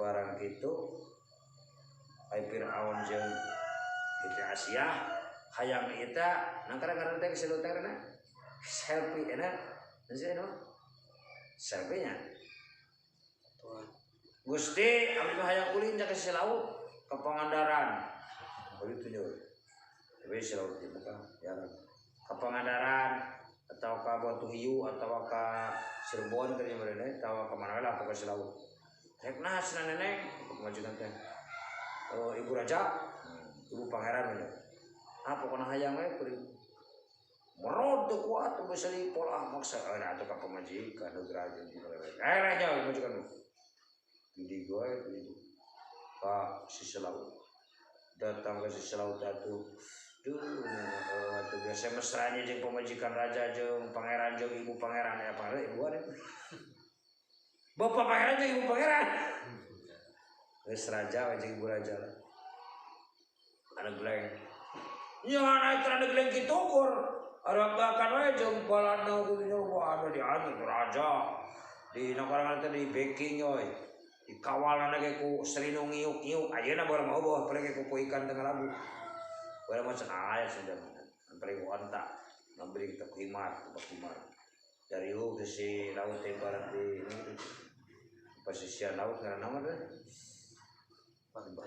S1: barang kitu ai Firaun jeung kitu Asia hayang eta nang kadang-kadang teh geus teh selfie enak nu selfie nya Gusti abdi mah hayang ulin ka sisi laut ke Pangandaran begitu nya tapi si laut dibuka ya ke Pangandaran atau ke Batu Hiu atau ke Cirebon ke mana atau ke mana lah pokoknya si laut rek nah cenah neneng pamajikan teh oh, ibu raja ibu pangeran ya ah pokoknya hayang we kuring merod teu kuat teu bisa dipolah maksa atuh ka pamajikan nu raja nya pamajikan di gue itu ka sisi laut datang ke sisi laut atuh duh atuh biasa mesranya jeung pamajikan raja jeung pangeran jeung ibu pangeran ya pangeran ibu ada Bapak pangeran jeung ibu pangeran. Geus raja we jeung ibu raja lah. Anegleng. Nya naik kana anegleng kitu kur. Arek we jeung balana kitu nya wah anu diatur raja. Di nakarangan teh di backing euy. Dikawalna ge ku Sri nu ngiuk-ngiuk. Ayeuna baru mau bawa paling ku ikan tengah labu. Baru macam aya sudah. Paling ku anta. Memberi kita himar, tempat himar. Dari lu ke si laut teh barat di ini pesisir laut karena nama teh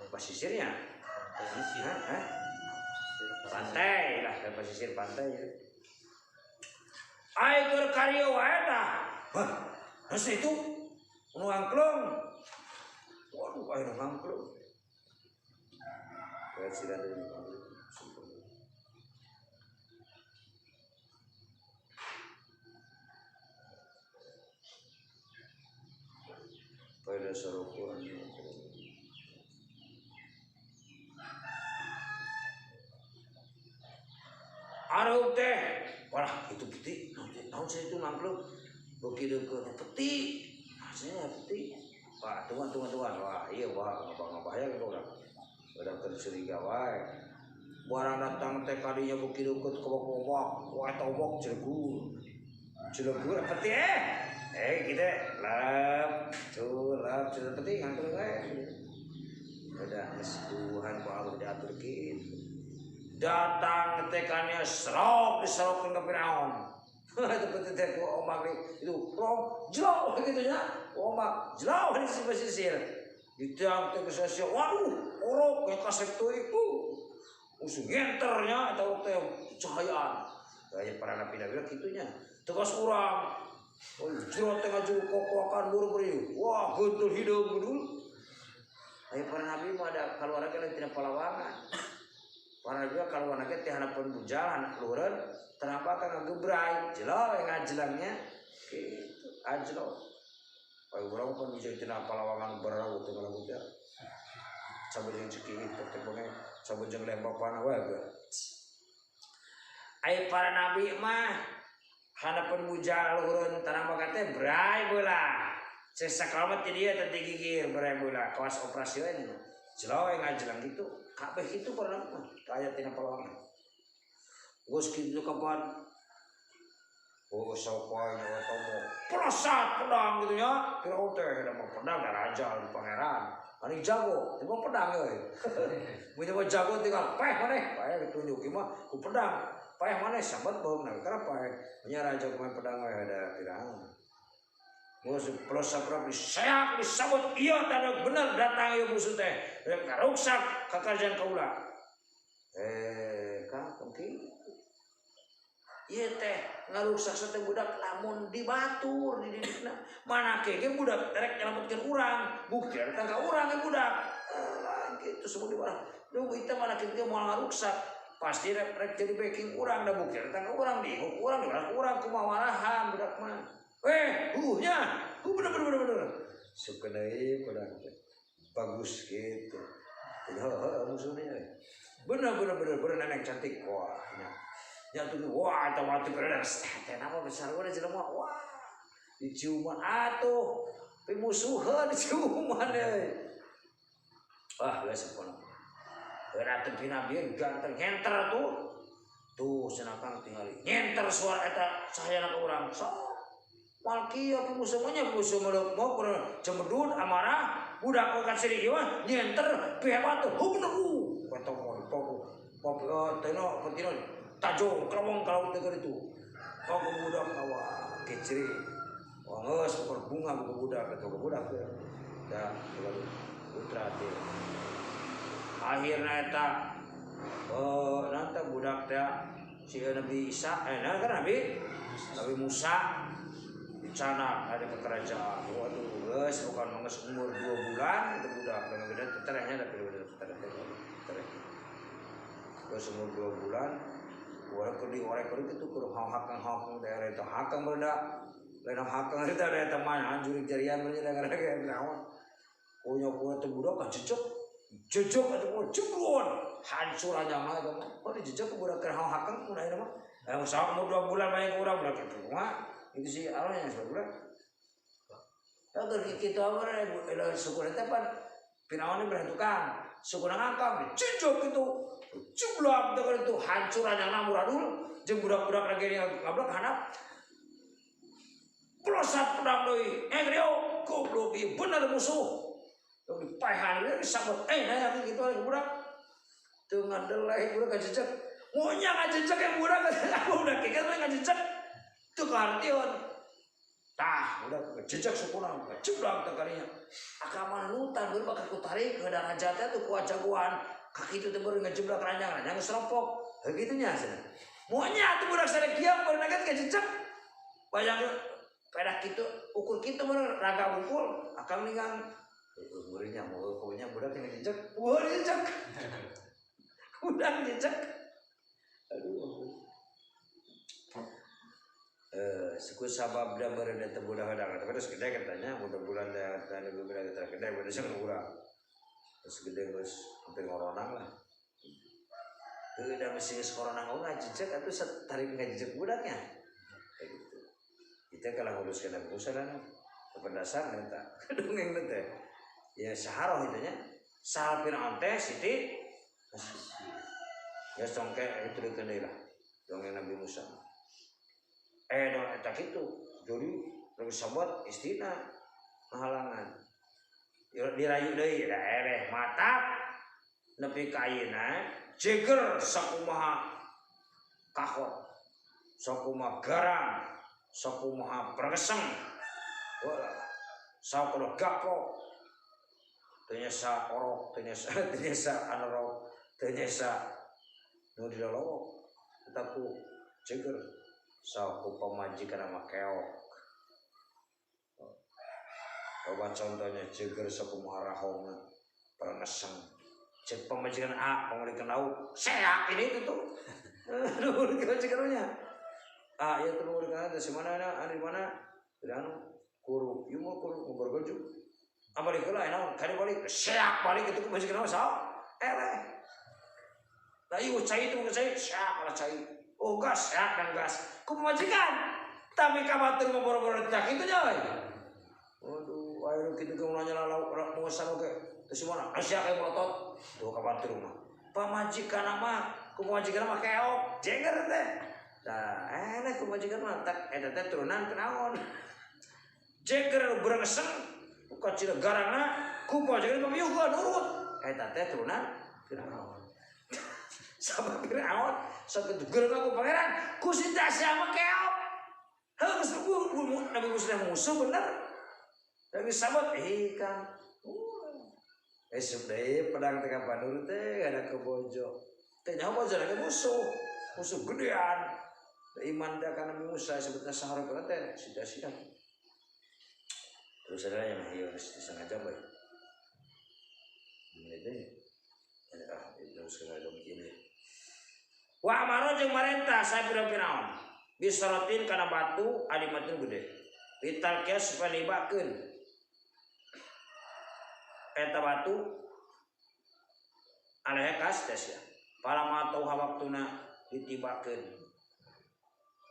S1: pesisirnya
S2: Pesisir.
S1: Hah? Pantai lah, ke pesisir pantai. Ai keur karyo wae tah. Hah, geus itu nu angklung. Waduh, aya nu angklung. Kayak sila deui. Pada sarokuan Areup teh, wah itu peti, naon saya itu ngangklung, begitu ke peti, hasilnya peti, wah tuan tuan tuan, wah iya wah ngabah ya orang, udah tercuriga wae, barang datang teh kadinya begitu ke kobok-kobok, wah tobok cilegur, cilegur peti kita lap, culap, culap peti ngangklung wae, udah Tuhan ku Allah diatur gitu. Datang tekannya serok diserokkan ke Firaun. Itu peti teh ku ombak itu prong jauh gitu ya. Ombak jauh di pesisir. Ditang teh ke waduh, orok yang kasep teuing itu. Usung ngenternya atau teh cahayaan. Kayak para nabi-nabi kitunya. Tegas urang. Oh, jero teh ngajuru kokoakan buru-buru. Wah, gentul hideung gudul. Aya para nabi mah ada kaluarga lain tina palawangan. Para juga kalau anaknya teh harapan bujal anak luhureun terapa ka ngagebrai jelo ngajelangnya kitu ajlo. Aya urang pun bisa tina palawangan barau teh kalau teh. Saben jeung ceki teh bonge saben jeung lembapana wae ge. Aya para nabi mah harapan bujal luhureun tarapa teh brai beula. Sesakalamat ti dieu teh gigir brai beula kawas operasi we nya. Jelo ngajelang gitu. Kabeh itu pernah kaya tina palawangan. Geus kitu kapan? Oh, sopoy nyawa tomo. Prosat pedang gitu ya. Firaun teh da mah pedang da raja da pangeran. Ani jago, tiba pedang euy. Mun jago jago tinggal peh maneh, peh ditunjuk ieu mah ku pedang. Peh maneh sambat baheungna karena peh. Nya raja kumaha pedang we da Firaun. Geus prosat pedang diseak disabut ieu tanda bener datang ieu musuh teh. Rek karuksak ka kerajaan kaula. Kang kitu. Ieu teh ngaruksak teh budak lamun dibatur dididikna. Mana ke ge budak rek nyelametkeun urang, bukti datang ka urang ge budak. Lain kitu semua dibarah. Duh ieu mana ke ge moal ngaruksak. Pasti rek jadi backing urang da bukti datang ka urang diinguk urang dibalas urang kumaha warahan budak mah. Nya, bener bener bener bener. Suka deui budak teh. Bagus gitu. Heeh, musuhnya. Bener bener bener bener nenek cantik. Wah, nya. Nya tuh wah eta mati bener. Teh nama besar we jelema. Wah. Diciuman atuh. Pimusuheun diciuman euy. Wah, geus sempurna. Ratu Pinabi ganteng ngenter tuh. Tuh senakang tingali. Ngenter suara eta cahayana ka urang. Sok. Mal kieu pimusuhnya musuh meluk mau cemedun amarah budak kok kasih ieu mah nyenter pihebat tuh heuh bener eta mah dipaku teno pentino tajong kelewong kalau teh itu paku budak awak keciri wah geus bunga buku budak eta budak da putra teh akhirna eta nanti budak teh si Nabi Isa nah kan Nabi Musa Cana ada ke kerajaan. Waduh, geus bukan geus umur 2 bulan itu budak dengan gede teterehnya ada gede tetereh. Tetereh. Geus umur 2 bulan, urang keur diorek-orek itu keur hakang-hakang daerah itu hakang berda. Lain hakang itu ada teman anjurik jarian berda gara-gara naon. Punya kuat teh budak jejek. Jejek atuh mah jebron. Hancur aja mah eta mah. Oh dijejek ku budak keur hakang mun ayeuna mah. Usaha umur 2 bulan banyak urang budak kitu mah. Itu sih arwahnya yang sebelah. Keur kitu mah syukur teh pan Firaun bere tukang, sukuna ngangkang dicicok kitu. Cublak teh itu hancur anyangna muradul jeung budak-budak lagi ngablak handap. Pelosat pedang deui. Rio goblok ieu bener musuh. Tong dipaehan deui disabet nanya kitu budak. Teu ngadeleh budak ngajejek. Monya ngajejek yang budak budak kieu mah ngajejek. Teu kahartieun. Tah, udah ngajejek sukuna, ngajeblak teh kalinya. Akaman nutan beureum bakal ku tarik ke raja teh tuh ku jagoan. Kaki itu teh baru ngejeblak ranjang-ranjang geus ropok. Heuh kitu nya cenah. Monya tuh budak sarekiang baru naget ngajejek. Bayang pedah kitu ukur kitu meureun raga bukul akang ninggang meureunnya mau pokoknya budak yang ngejejek. Wah, ngejejek. Budak ngejejek. Aduh. Suku sabab da meureun teh budak hadang tapi terus gede katanya mudah bulan da tani budak teh gede budak sing urang. Terus gede geus hampir ngoronang lah. Heuh da mesti geus koronang oge ngajejek atuh tarik ngajejek budaknya. Kayak gitu. Kita kalau nguruskeun Nabi Musa dan dasar eta dongeng teh. Ya saharoh itu nya. Sahal Firaun teh Siti ya songke itu dikeun deui lah. Dongeng Nabi Musa. Dong eta kitu. Jadi Nabi sahabat istina halangan. Dirayu deui eleh mata nepi ka ayeuna jeger sakumaha kahot sakumaha garang sakumaha pregeseng wah sakumaha gaplok teu nyesa orok teu nyesa anorok teu nyesa nu dilolowok tetap ku jeger saku pamajikan sama keok. Coba contohnya jeger sakumaha rahongna pregeseng cek pamajikan A pamajikan lauk seak ini itu tuh. Aduh jegernya ah ya tuh pamajikan dari mana ada di mana dari anu kuru ieu mah kuru ngobrol gojo balik heula naon kali balik seak balik itu pamajikan sao eleh lah ieu cai itu cai seak lah cai oh gas seak dan gas ku pamajikan tapi ka batur mah boro-boro tak kitu nya euy. Aduh ayo kitu ge nanya lauk pengusaha oge terus mana sia kayak melotot tuh ka batur mah pamajikan mah ku pamajikan mah keok jeger teh tah eleh ku pamajikan mah tak eta teh turunan kunaon jeger berengseng ku kacida garangna ku pamajikan mah miuh nurut eta teh turunan Firaun. Sabab Firaun sakitu gerang ku pangeran ku Siti Asia mah keok heuh geus Nabi Musa musuh bener Nabi sahabat kang esuk deui pedang teh ka pandur teh ada kebojo teh nyaho bojo lagi musuh musuh gedean iman teh kana Nabi Musa sebutna sahara teh Siti Asia. Terus ada yang ieu geus disengaja bae ini ah itu sekali dong ini wa amaro jeung marentah sa Firaun bisaratin kana batu alimatin gede ditalkia supaya nibakeun eta batu alaiha kas tes ya palama tauha waktuna ditibakeun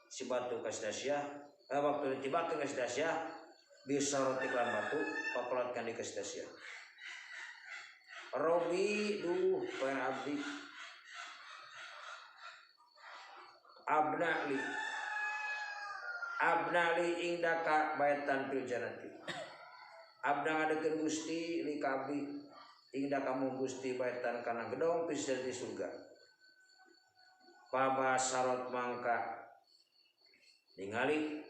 S1: si batu ka Asia waktu ditibakeun ka Asia bisaroti lan batu pakolatkan di ka Asia Robi duh pengen abdi abnali abnali ingdaka baitan fil jannati abna ngadekeun Gusti li ka abdi ingdaka mu Gusti baitan kana gedong fil di surga pabasarot mangka ningali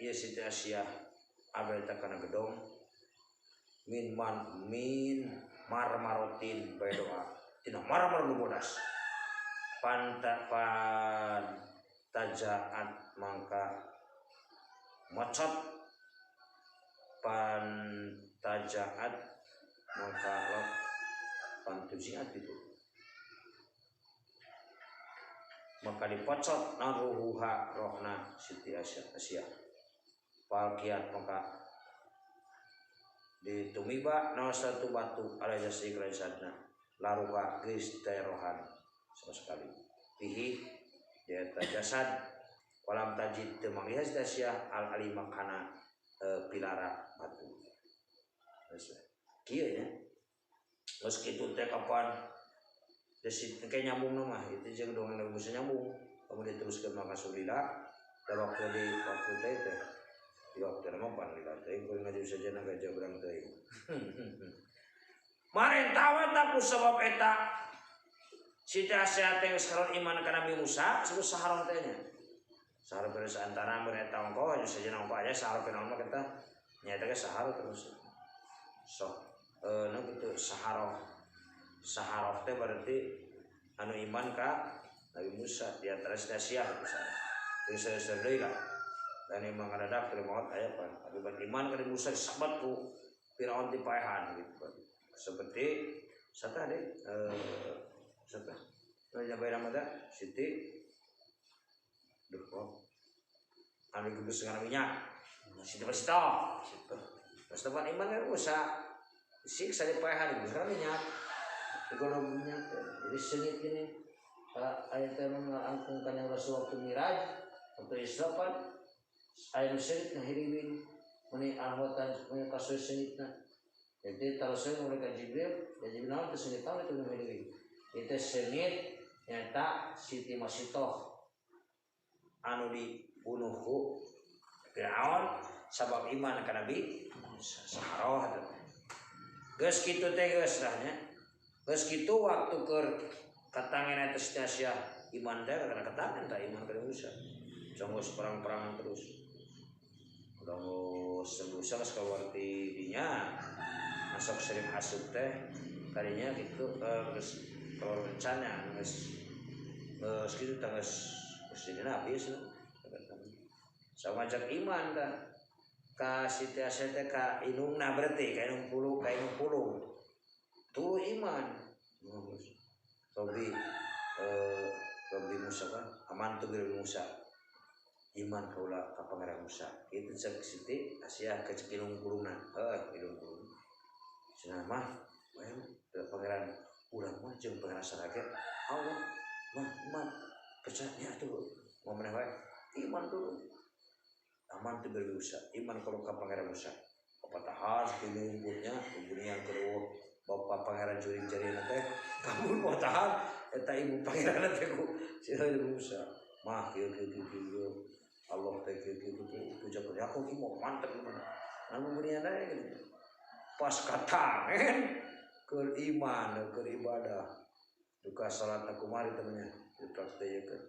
S1: ieu Siti Asia abdi kana gedong min man min marmarotin bae doa tina marmar nu bodas panta pantajaat mangka mocot pantajaat mangka lok pantuziat itu maka dipocot naruhuha rohna Siti Asia palkiat maka ditumiba naon satu batu ala jasi sadna laruha geus teh rohan sama sekali fihi dia jasad walam tajid teu manggih Asia al alima kana pilara batu. Geus kieu nya. Geus kitu teh kapan geus teh nyambung mah itu jeung dongeng Nabi Musa nyambung. Kemudian teruskeun maka sulila da waktu di waktu teh teh di waktu mah pan lila teh kuring ngaji sajana gajah berang teuing. Marentah we tah ku sabab eta Siti Asia teh geus karon iman ka Nabi Musa sebut saharoh teh nya. Saharoh beres antara mun eta ongkoh nya sajana ongkoh aya saharoh naon mah kita nya eta ge saharoh terus. Sok nu kitu saharoh. Saharoh teh berarti anu iman ka Nabi Musa di antara Siti Asia misalnya. Terus saya deui lah. Dan emang ngadadak terima aya pan. Akibat iman ka Nabi Musa disabat ku Firaun di paehan gitu. Seperti sata deh siapa? Raja Bayram ada Siti duh kok anu gebus dengan minyak Siti Pasito Pasito pan iman kan Musa siksa di paehan gebus dengan minyak ekonomi minyak jadi sengit gini ayat teh mengangkungkan yang Rasul waktu Miraj waktu Isra pan ayat sengit ngahiriwin meni ahwatan meni kasus sengitna jadi terus mereka Jibril ya Jibril naon teh sengit tahu itu ngahiriwin itu sengit nyata Siti Masitoh anu dibunuh ku Firaun sabab iman ka Nabi Musa saharoh teh geus kitu teh geus lah nya geus kitu waktu keur katangen eta Siti Asia iman teh kana katangen tah iman ka Musa congos perang-perangan terus udah geus Musa geus kaluar ti dinya masuk sering asup teh kadinya kitu geus kalau rencana geus geus kitu tah geus geus jadi nabi geus sama ajak iman tah ka Siti Asia teh ka indungna berarti ka indung pulung ka indung pulung tuh iman Robi Robi Musa kan aman tuh Robi Musa iman kaula ka Pangeran Musa itu cek Siti Asia ka cek indung pulungna heuh indung pulung cenah mah bayang Pangeran urang mah jeung Pangeran sarage Allah mah iman percaya tuh mau meneh wae iman dulu aman tuh berusaha iman kalau ka Pangeran Musa patahan kini umbunnya umbunnya yang kedua bapak Pangeran juring jari teh kamu patahan eta ibu Pangeran teh ku si Musa mah kieu kieu kieu kieu Allah teh kieu kieu kieu puja aku mau mantep gimana anu bunian gitu pas katangen keur iman keur ibadah duka salat kumari temennya dipraktekeun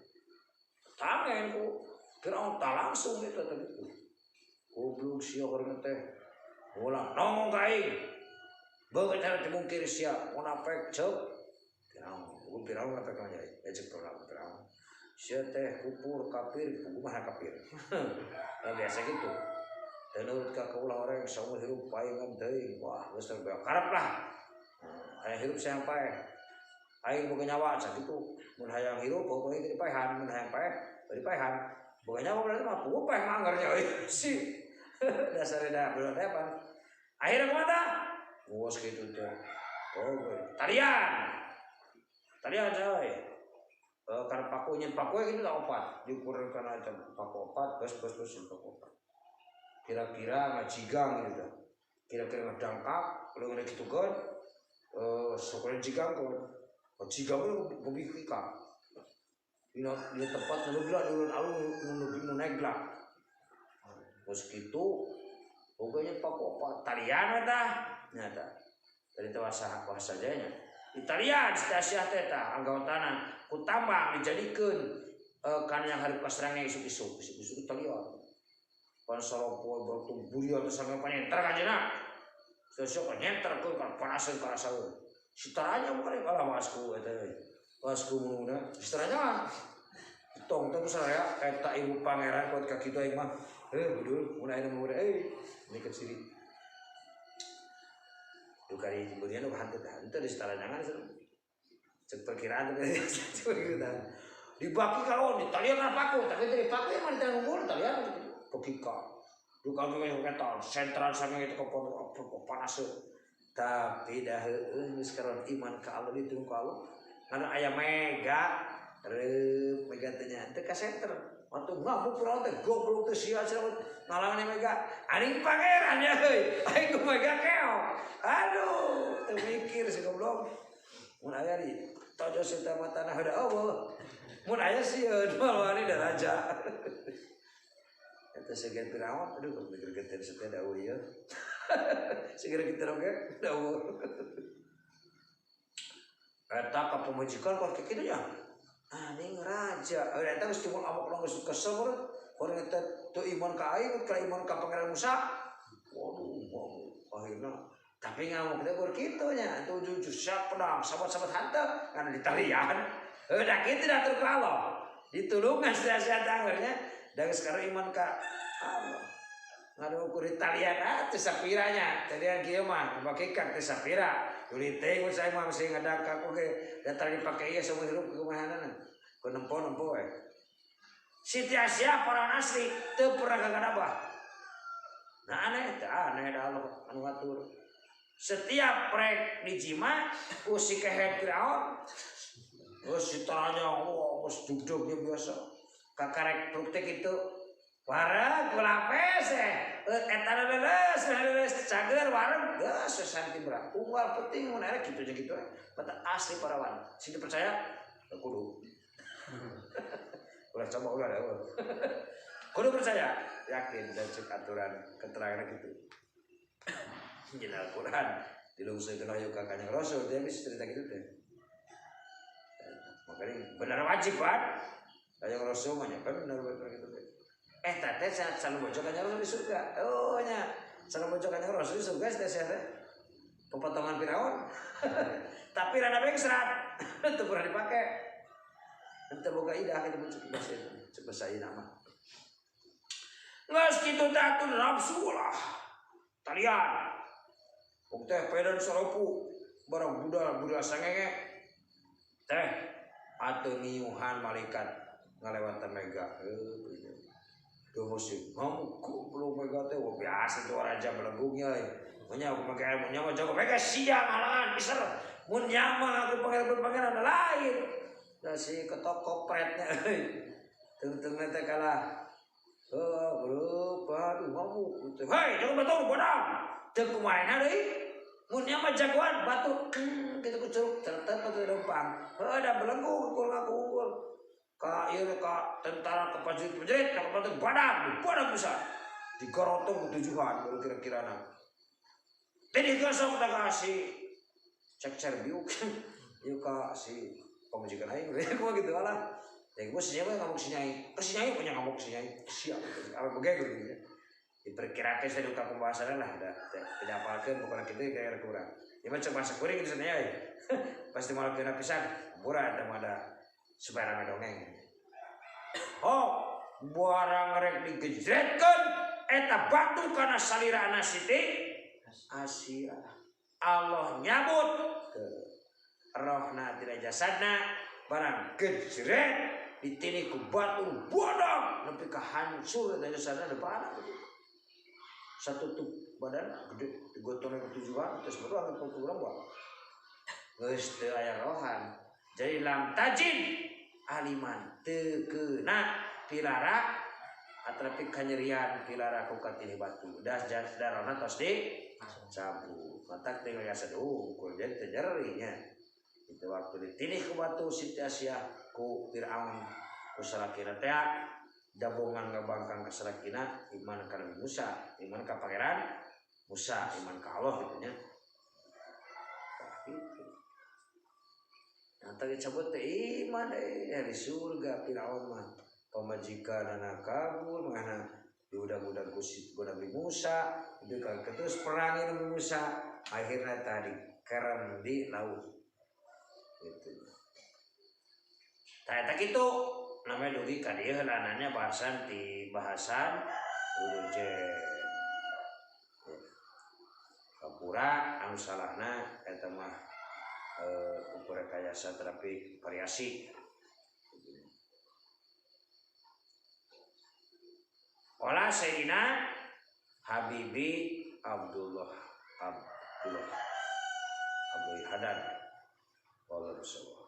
S1: tangen ku Firaun tak langsung itu tadi itu goblok sia urang teh ulah nongong ka aing beungeut cara teu mungkir sia munafik ceuk Firaun ku Firaun munafik mah jadi cek Firaun sia teh kufur kafir kumaha kafir nah, biasa gitu dan nurut ka kaulah orang saumur hirup paingan teuing wah geus karep lah hayang hirup sayang paeh aing boga nyawa sakitu mun hayang hirup pokoknya teu dipaehan mun hayang paeh bari paehan boga nyawa berarti mah puguh paeh manggar nya euy si dasar da bener teh apa akhirnya kumaha bos kitu teh oh tarian tarian coy karena paku nyen paku gitu lah opat diukur kana eta paku opat geus geus geus paku opat kira-kira ngajigang gitu kira-kira ngedangkap leungeun kitu keun syukurin jigang keun jigang itu bumi kika dina di tempat nu geura nurun alun nu nu negla geus kitu pokoknya paku opat tarian eta nyata dari teh bahasa bahasa nya Italian Siti Asia teh tah anggotana ku tambang dijadikeun kana yang hareup kasrangnya isuk-isuk isuk-isuk Italian pan saropoe baru burian teh sampe panyenter kanjeuna sesuk nyenter keun kan panaseun karasaeun sitaranya bukan kalah wasku eta euy wasku mununa sitaranya tong teh saya eta ibu pangeran kuat ka kitu aing mah heuh budul mun aya mah euy ini ke sini duka di burian nu hanteu teh henteu di sitaranyangan cek perkiraan teh cek perkiraan dibaki kalau di talian kan paku tapi dari paku yang mana unggul talian pekika duka ge eta sentral sange itu ke panas tapi dah heueuh geus karon iman ka Allah diturun ku Allah anu aya mega reup mega teh nya teu ka center Atuh ngamuk Firaun teh goblok teh sia cenah ngalangan mega. Aing pangeran ya euy. Aing ku mega keok. Aduh, teu mikir si goblok. Mun aya di tojo seta matana heuda eueuh. Mun aya sieun moal wani da raja. Eta segan Firaun, aduh mikir geter seta da eueuh ieu. Segera kita oge da eueuh. Eta ka pamajikan kok kitu nya. Aning raja, eta geus timbul amuk geus kesel meureun. Urang eta teu iman ka aing, ka iman ka Pangeran Musa. Waduh, waduh, akhirna tapi ngamuk teh kur kitu nya, tujuh siap pedang, sahabat-sahabat hanteu kana ditalian. Heuh da kitu da atur ku Allah. Ditulungan sia-sia tanggernya, da geus sekarang iman ka Allah. Ngadu ukur ditalian ah teu sapiranya, talian kieu mah bakikan teu sapira. Tuli teh mun saya mah masih ngadakak oge da tara dipake ieu saumur hirup kumahanana. Ku nempo-nempo we. Siti Asia parawan asli teu pernah kagadabah. Nah aneh teh aneh da Allah anu ngatur. Setiap prek dijima ku si kehed Firaun geus ditaranya wah geus dugdugnya biasa. Kakarek praktek itu wareg kulapes eta leles leles cager wareg geus santi berat. Unggal penting mun erek kitu jeung kitu we. Mata asli parawan. Sing dipercaya kudu. Ulah coba ulah da. Kudu percaya, yakin dan cek aturan keterangan gitu. Dina Al-Qur'an dilungsukeun wahyu ka Kanjeng Rasul dia bisa cerita gitu teh. Makanya benar wajib kan? Kanjeng Rasul mah nya benar benar gitu teh. Eta teh sanu bojo Kanjeng Rasul di surga. Oh nya, sanu bojo Kanjeng Rasul di surga teh sia teh. Pepotongan Firaun. Tapi rada bengsrat. Teu pernah dipake. Teu boga idah kitu cek bahasa cek bahasa ieu mah. Geus kitu teh atuh nafsu lah. Talian. Wong teh pedan saropu barang budal-budal sangenge. Teh atuh ngiuhan malaikat ngalewatan mega. Heuh. Duh musik ngamuk goblok mega teh wah biasa tuh raja belegungnya euy. Mun nya aku make ilmu nya mah jago mega siang halangan piser. Mun nya mah aku pangeran-pangeran lain. Da si ketok kopretnya euy. Tungtungna teh kalah. Heuh, bro, aduh ngamuk teh. Hei, jangan batu bodang. Teu kumaha deui. Mun nya mah jagoan batu kitu ku curug certet batu lempang. Heuh da belenggu ukur ngaku. Ka ieu ka tentara ka prajurit-prajurit ka batu badan, badan bisa. Digorotong tujuan baru kira-kirana. Tadi gosok tak kasih cek cerbiuk. Ieu ka si pamajikan aing kumaha gitu lah. Ya gua si nyai ngamuk si nyai. Si nyai punya ngamuk si nyai. Siap. Apa begitu gitu. Diperkirakan saya duka pembahasan lah, da penyapalkeun pokona kitu kira-kira kurang. Ya mah cek bahasa kuring gitu sebenarnya. Pasti malah kena pisan. Murah eta mah ada supaya rame dongeng. Oh, barang rek digejretkeun eta batu kana salirana Siti Asia. Allah nyabut ke rohna tidak jasadna barang gejret ditini ku batu bodong nepi ka hancur eta jasadna depan gitu. Satu tuh badan gede digotong ke tujuan terus baru angkat ke urang wah geus teu aya rohan. Jadi lam tajid aliman teu keuna pilara atrapi kanyerian pilara ku katini batu das jas darona tos di cabut matak teh ngasa unggul jadi teu nyeri nya. Itu waktu ditinih ku batu Siti Asia ku Firaun ku salakina teh dabongan ngabangkang ka salakina iman ka Nabi Musa, iman ka Pangeran Musa, iman ka Allah gitu nya. Tah gitu. Nah tadi cabut teh iman di surga Firaun mah pamajikan anak kabur mangana diudag-udag ku Nabi Musa, itu kan terus perangi Nabi Musa akhirnya tadi kerem di laut. Gitu. Tah eta kitu namanya dugi ka dieu heulanannya bahasan di bahasan urgen. Kapura anu salahna eta mah ukur rekayasa tetapi variasi. Olah Sayyidina Habibi Abdullah Abdullah Abdul Haddad. Wallahu a'lam.